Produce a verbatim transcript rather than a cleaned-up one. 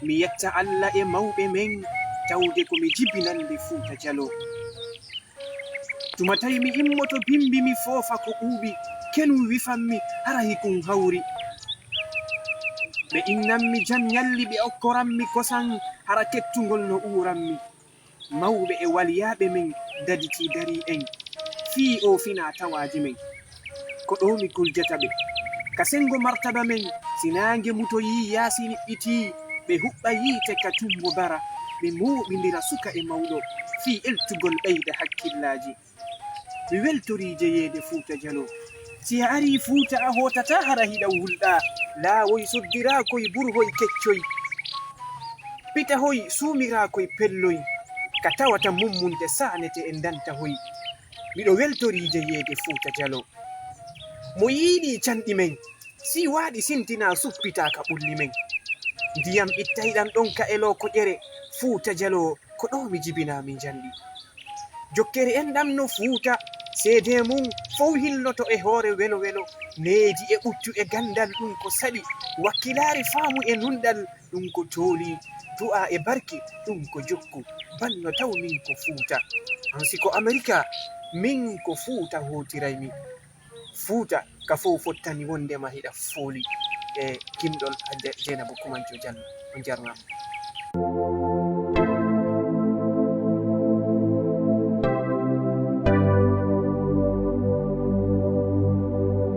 Mi yetta Allah e mawɓe men, tawde ko mi jibinannde Fuuta Jaloo. Tuma tawi mi immoto bimbi, mi foofa ko ɓuuɓi, kenu wifammi, hara hikun hawri. Ɓe innammi jam ñalli, ɓe okkorammi kosan, hara kettungol no uurammi. Mawɓe e waliyaaɓe men daditii darii en, fii oo finaa tawaaji men. Ko ɗoo mi guljata ɓe. Ka senngo martaba men, si naange mutoyii yaasi niɓɓitii, ɓe huɓɓa yiite ka tumbo bara, ɓe mooɓindira suka e mawɗo, fii eltugol ɓeyda hakkillaaji. Mi weltorii jeyeede Fuuta Jaloo. Si a arii Fuuta, a hootataa hara hiɗa wulɗaa. Laawoy soddiraa koy, burhoy keccoy, pitahoy suumiraa koy pelloy, ka tawata mummunte saanete e ndantahoy. Miɗo weltorii jeyeede Fuuta Jaloo. Mo yiiɗi canɗi men, si waaɗi sintinaa suppitaa ka ɓulli men. Ndiyam ittayɗan ɗon ka eloo koƴere, Fuuta Jaloo, ko ɗoo mi jibinaa mi njanɗi. Jokkere enɗam no Fuuta, seedee mun fow hilnoto e hoore welo welo, needi e ɓuttu e ganndal ɗum ko saɗi, wakkilaare faamu e nunɗal ɗum ko tooli, du'aa e barki ɗum ko jokku, banno taw min ko Fuuta. An si ko Amerika, min ko Fuuta hootiraymi. Fuuta ka fow fottani wondema hiɗa fooli. E gimɗol Hajja Jeynabu Kumanjo Jallo, on jarnaama.